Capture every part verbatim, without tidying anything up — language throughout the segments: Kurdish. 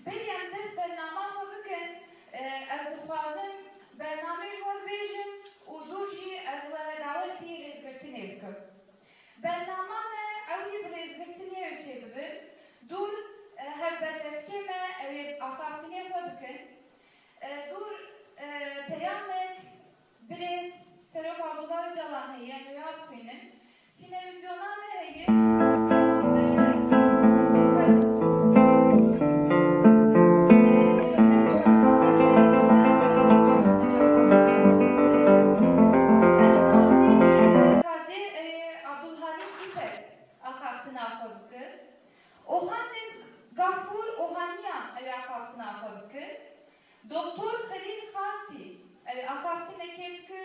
Berî em dest bernama xwe bikin, e, ez dixwazim bernameyê xwe bibêjim û dû jî ez we dawetî rêzgirtinê bikim. Bernama me ewî bi rêzgirtinê ew çêbibin. Dûr, e, hevberdevkê me ew ê axaftinê xwe bikin. E, dûr, e, peyamek birêz Serok Abdullah Ocalan heye, em ê ya bixwînin. Sînevîzyona me heye. Abdulhalim Dîpek axaftina xwe bike. Ohannes Gafûr Ohaniyan ew ê axaftina xwe bike. Doktor Xelîl Xaltî ew ê axaftinekê bike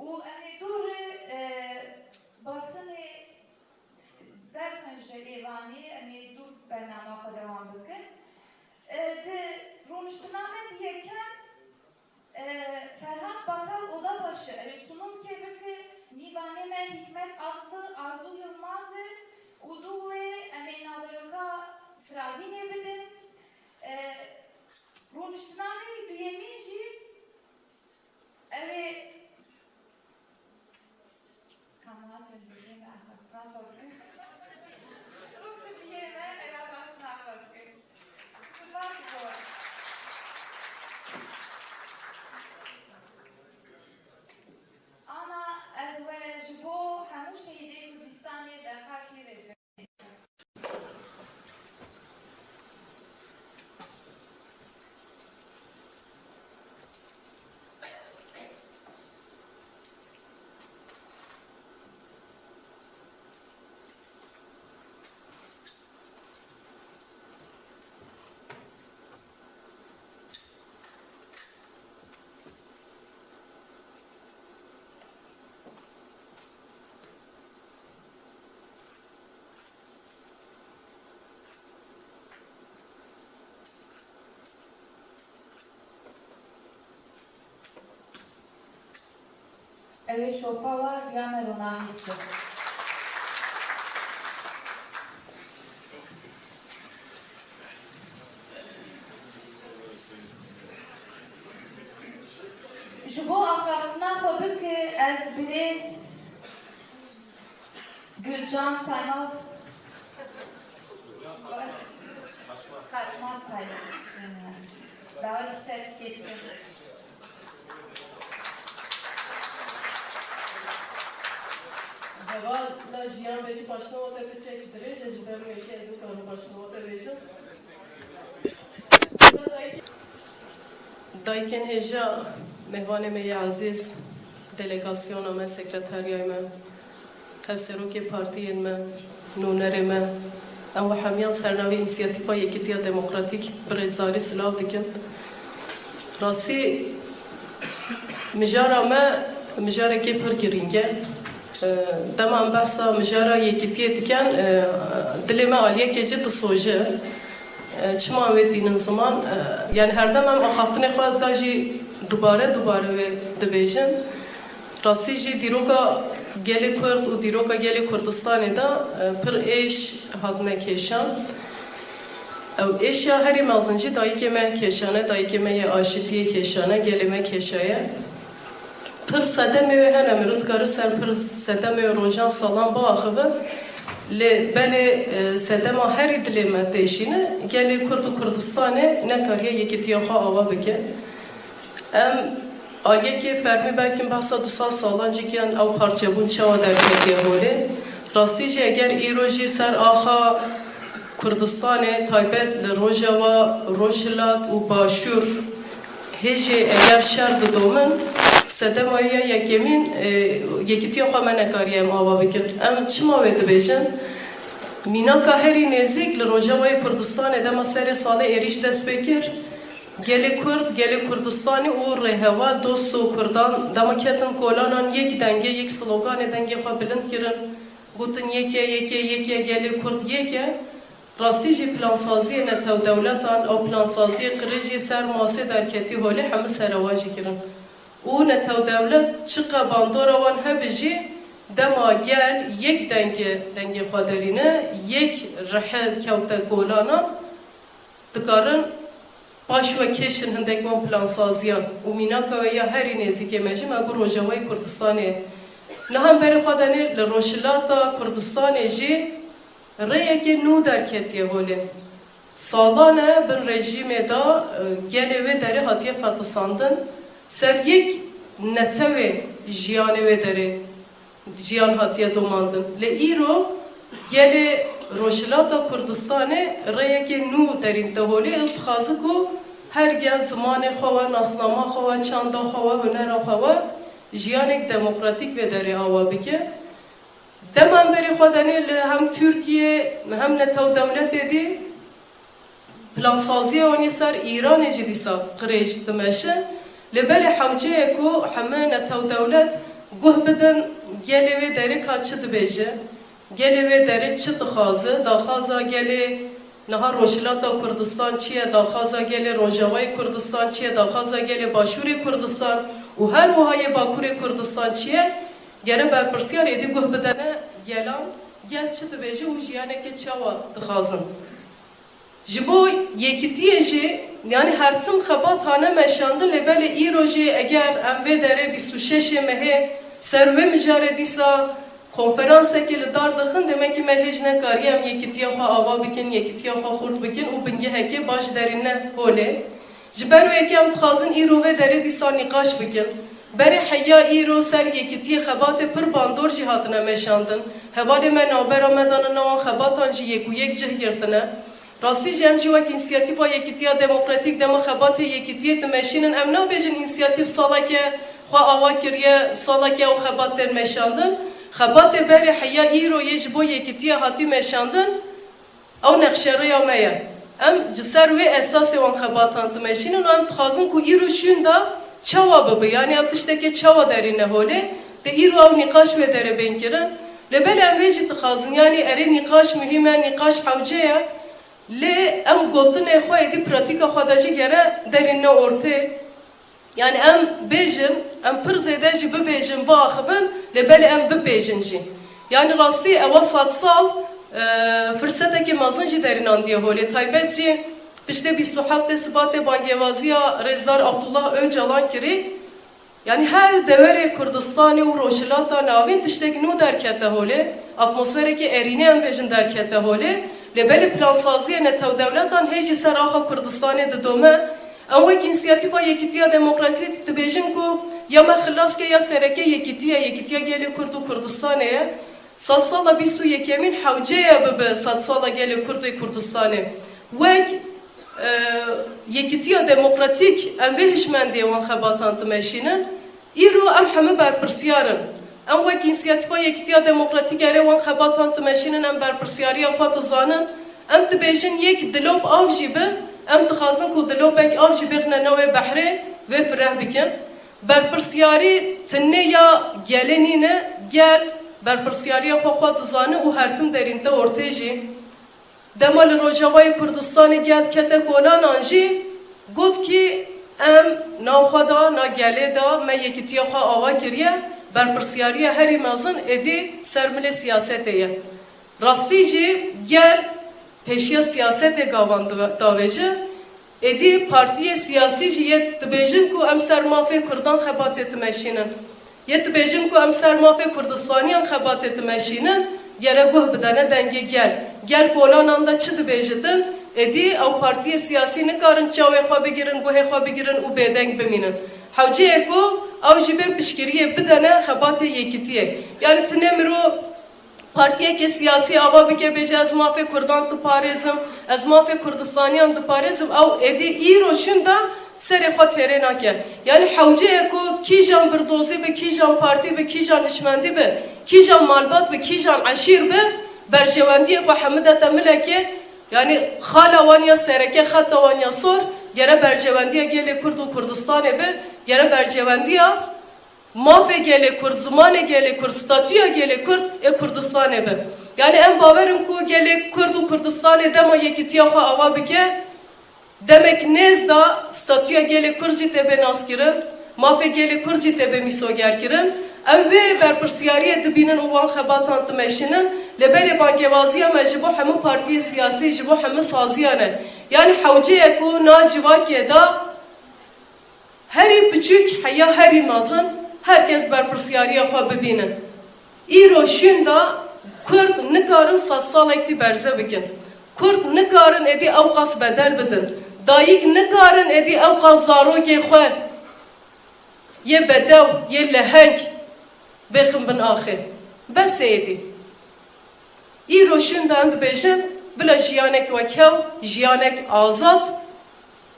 û em ê dû re, e, basinê derxin ji êvanê, em ê dû bernama xwe dewam bikin. E, di rûniştina me di yekem, e, Ferhat Batal Odabaşı ew ê sunumkê bike, nîvanê me Hikmet Atlı, Arzu Yılmaz e û dû wê em ê naveroka Firavînê bidin. E, Rûniştina me yê duyemîn jî ew ê, ka min hatin bîrê me, axaftina xwe bikin. Rûniştina me ew ê axaftina xwe bikin. Spas bû. Ana ez we ji bo hemû şehîdê Kurdistanê derhakî rêzgirtinê. Ew ê şopa we ya me ronahî bike. Ji bo axaftina xwe bike, ez birêz Gülcan Saymaz. Saymaz Saymaz. Davet ser kêfim. Hevala jiyan be jî paşnava te piçek dirêj e, ji ber wê yekê ez nikarim paşnava te bêjim. Dayikên hêja, mêvanê me yê ezîz, delegasyona me, sekreteriyayê me, hevserokê partiyên me, nûnerê me, em we hemiyan ser navê Însiyatîfa Yekîtiya Demokratîk bi rêzdarî silav dikin. Rastî, mijara me mijarekê pir girîng e. E, dema em behsa mijara yekîtiyê dikin, e, dilê me aliyekê jî disoje. E, çima wê tînin ziman? E, yani herdem em axaftinê xwe da jî dubare dubare wê dibêjin. Rastî jî dîroka gelê Kurd û dîroka gelê Kurdistanê de, e, pir êş hatine kêşan. Ew êşa herî mezin jî dayikê me kêşane, dayikê me yê aşitiyê kêşane, gelê me kêşaye. Pir sedemê wê hene, mirov dikare ser pir sedemê wê rojan salan biaxive. Lê belê, e, sedema herî dilê me têşîne, gelê Kurd û Kurdistanê nekariye yekîtiya xwe ava bike. Em aliyekê fermî belkim behsa du sed salan jî kiyan ew parçebûn çawa derketiye holê. Rastî jî eger îro jî ser axa Kurdistanê, taybet li Rojava, Rojhilat û Başûr hê jî eger şer didomin, sedema ya yekemîn, e, yekîtiya xwe me nekariye em ava bikin. Em çima wê dibêjin? Mînaka herî nêzîk li Rojavayê Kurdistanê dema serê salê êrîş dest pê kir, gelê Kurd, gelê Kurdistanê û rêheval, dost û Kurdan dema ketin kolanan yek dengê, yek sloganê dengê xwe bilind kirin. Gotin, "Yek e, yek e, yek e, gelê Kurd yek e." Rastî jî plansaziyê netewdewletan, ew plansaziyê qirêjî ser masê derketî holê hemû serewa jî kirin. Û netewdewlet çiqe bandora wan hebe jî dema gel yek dengê, dengê xwe derîne, yek rihe kewte kolanan, dikarin paş we kêşin hindek wan plansaziyan û mînaka we ya herî nêzîkê me jî me got Rojavayê Kurdistanê. Niha em berê xwe danê li Rojhilata Kurdistanê jî rêyekê nû derketiye holê. Salan e bin rejîmê de, e, gelê wê derê hatiye fetisandin, ser yek netewê jiyanê wê derê jiyan hatiye domandin. Lê îro gelê Rojhilata Kurdistanê rêyekê nû derînte holê û dixwaze ku her gel zimanê xwe we, nasnama xwe we, çanda xwe we, hunera xwe we, jiyanek demokratîk vê derê awa bike. Dema em berê xwe denê li hem Tirkiye hem netew dewletê dî, plansaziya wan yê ser Îranê jî dîsa qirêj dimeşe. Lê belê hewce ye ku heme netew dewlet guh bidin gelê wê derê ka çi dibêje, gelê wê derê çi dixwaze, daxwaza gelê niha Rojhilata Kurdistan çi ye, daxwaza gelê Rojavayê Kurdistan çi ye, daxwaza gelê Başûrê Kurdistan û her wiha yê Bakurê Kurdistan çi ye, gere berpirsiyar êdî guh bidene gelan, gel çi dibêje û jiyaneke çawa dixwazin. Ji bo yekitiyê jî, yanî her tim xebat hane meşandin, lê belê îro jî eger em vê derê bîst û şeşê mehê ser wê mijarê dîsa konferansekê li dar dixin, demekî me hêj nekariye em yekitiya xwe ava bikin, yekitiya xwe xurt bikin û bingehekê baş derîne holê. Ji ber wê yekê em dixwazin îro vê derê dîsa nîqaş bikin. Berê heya îro ser yekitiyê xebatê pir bandor jî hatine meşandin. Hevalê me navbera me dane nav wan xebatan jî yek û yek cih girtine. Rastî jî em jî wek Însiyatîfa Yekîtiya Demokratîk dema xebatê yekîtiyê dimeşînin, em nabêjin însiyatîf saleke xwe ava kiriye, saleke ew xebat tên meşandin. Xebatê berê heya îro yê ji bo yekîtiya hatî meşandin, ew nexşerêya me ye. Em ji ser wê esasê wan xebatan dimeşînin û em dixwazin ku îro şûnda çawa bibe, yanî em tiştekê çawa derîne holê, dê îro ew nîqaş wê derê bên kirin. Lê belê em vê jî dixwazin, yanî erê nîqaş muhîm e, nîqaş hewce ye. Lê em gotinê xwe êdî pratîka xwe de jî gere derîne ortê. Yanî em bêjin, em pir zêde jî bibêjin, biaxivin, lê belê em bibêjin jî. Yanî rastî ewa sedsal, e, firsetekê mezin jî derînandiye holê. Taybet jî piştê bîst û heftê Sibatê bangêvaziya Rêzdar Abdullah Ocalan kirî. Yanî her deverê Kurdistanê û Rojhilata Navîn tiştek nû derkete holê, atmosferekê erînê em bêjin derkete holê, lê belê plansaziyê netewdewletan hê jî ser axa Kurdistanê didome. Em wek Însiyatîfa Yekîtiya Demokratîk dibêjin ku ya me xilaske ya sereke yekîtî ye, yekîtiya gelê Kurd û Kurdistanê ye. Sedsala bîst û yekemîn hewce ye bibe sedsala gelê Kurd ê Kurdistanê. Wek, e, Yekîtiya Demokratîk em vê hişmendiyê wan xebatan dimeşînin. Îro em hemû berpirsiyar in. Em wek Însiyatîfa Yekîtiya Demokratîk erê wan xebatan dimeşînin, em berpirsiyariya xwe dizanin. Em dibêjin yek dilop av jî be, em dixwazin ku dilopek av jî bêxine navê behrê, vê fireh bikin. Berpirsiyarî tinê ya gelê nîne, gel berpirsiyariya xwe xwe dizane û her tim derîn te ortê jî. Dema li Rojavayê Kurdistanê gel kete kolanan jî got kî em nav xwe da, na gelê da, me yekîtiya xwe ava kiriye, berpirsiyariya herî mezin êdî ser milê siyasetê ye. Rastî jî gel pêşiya siyasetê gavan dive-, davêje. Êdî partiyê siyasî jî yê dibêjin ku em ser mafê Kurdan xebatê dimeşînin. Yê dibêjin ku em ser mafê Kurdistaniyan xebatê dimeşînin, gere guh bidene dengê gel. Gel kolanan de çi dibêjitin, êdî ew partiyê siyasî nikarin çawê xwe bigirin, guhê xwe bigirin û bêdeng bimînin. Hewce ye ku ew jî bên piştgiriyê bidene xebatê yekîtiyê. Yanî tinê miro partiyeke siyasî ava bike, bêje, ez mafê Kurdan diparêzim, ez mafê Kurdistaniyan diparêzim, ew êdî îro şûnda serê xwe têrê nake. Yanî hewce ye ku kîjan birdozî bi, kîjan partî bi, kîjan hişmendî bi, kîjan malbat bi, kîjan eşîr bi, berjewendiyê xwe hemû dete milekê, yanî xala wan ya sereke, xeta wan ya sor, gere berjewendiya gelê Kurd û Kurdistanê bi, gere berjewendiya mafê gelê Kurd, zimanê gelê Kurd, statûya gelê Kurd ê Kurdistanê be. Yanî em bawer in ku gelê Kurd û Kurdistanê dema yekîtiya xwe ava bike, demek nêz de statûya gelê Kurd jî tê bê naskirin, mafê gelê Kurd jî tê bê mîsogerkirin. Em vê berpirsiyariyê dibînin û wan xebatan dimeşînin. Lê belê bangêvaziya me ji bo hemû partiyê siyasî, ji bo hemû saziyan e. Yanî hewceyek û na civakê de herî piçûk heya herî mezin, her kes berpirsiyariya xwe bibîne. Îro şûnda Kurd nikarin sed salek dî berze bikin. Kurd nikarin êdî ew qas bedel bidin. Dayik nikarin êdî ew qas zarokê xwe yê bedew, yê leheng bêxin bin axê. Bes e êdî. Îro şûnda em dibêjin, bila jiyanek wekhev, jiyanek azad,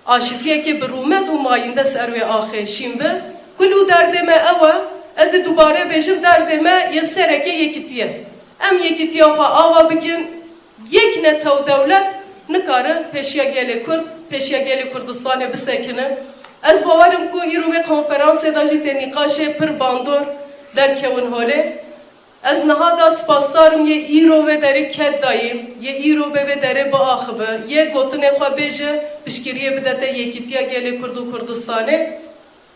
aşitiyekê bi rûmet û mayînde ser wê axê şîn bi. Kul û derdê me ew e, ez ê dubare bêjim, derdê me yê sereke yekitî ye. Em yekitiya xwe ava bikin, yek netew dewlet nikare pêşiya gelê Kurd, pêşiya gelê Kurdistanê bisekine. Ez bawer im ku îro vê konferansê de jî tê nîqaşê pir bandor derkewin holê. Ez niha da spasdar im yê îro vê derê ket dayî, yê îro vê vê derê biaxive, yê gotinê xwe bêje, piştgiriyê bidete yekîtiya gelê Kurd û Kurdistanê.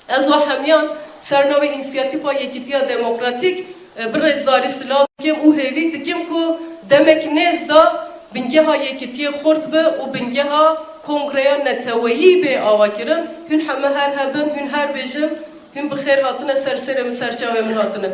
Ez we hemiyan ser navê Însiyatîfa Yekîtiya Demokratîk, e, bi rêzdarî silav dikim û hêvî dikim ku demek nêz de bingeha yekîtiyê xurt be û bingeha kongreya neteweyî bê avakirin. Hûn heme her hebin, hûn her bêjin, hûn bi xêr hatine ser serê min, ser çavê min hatine.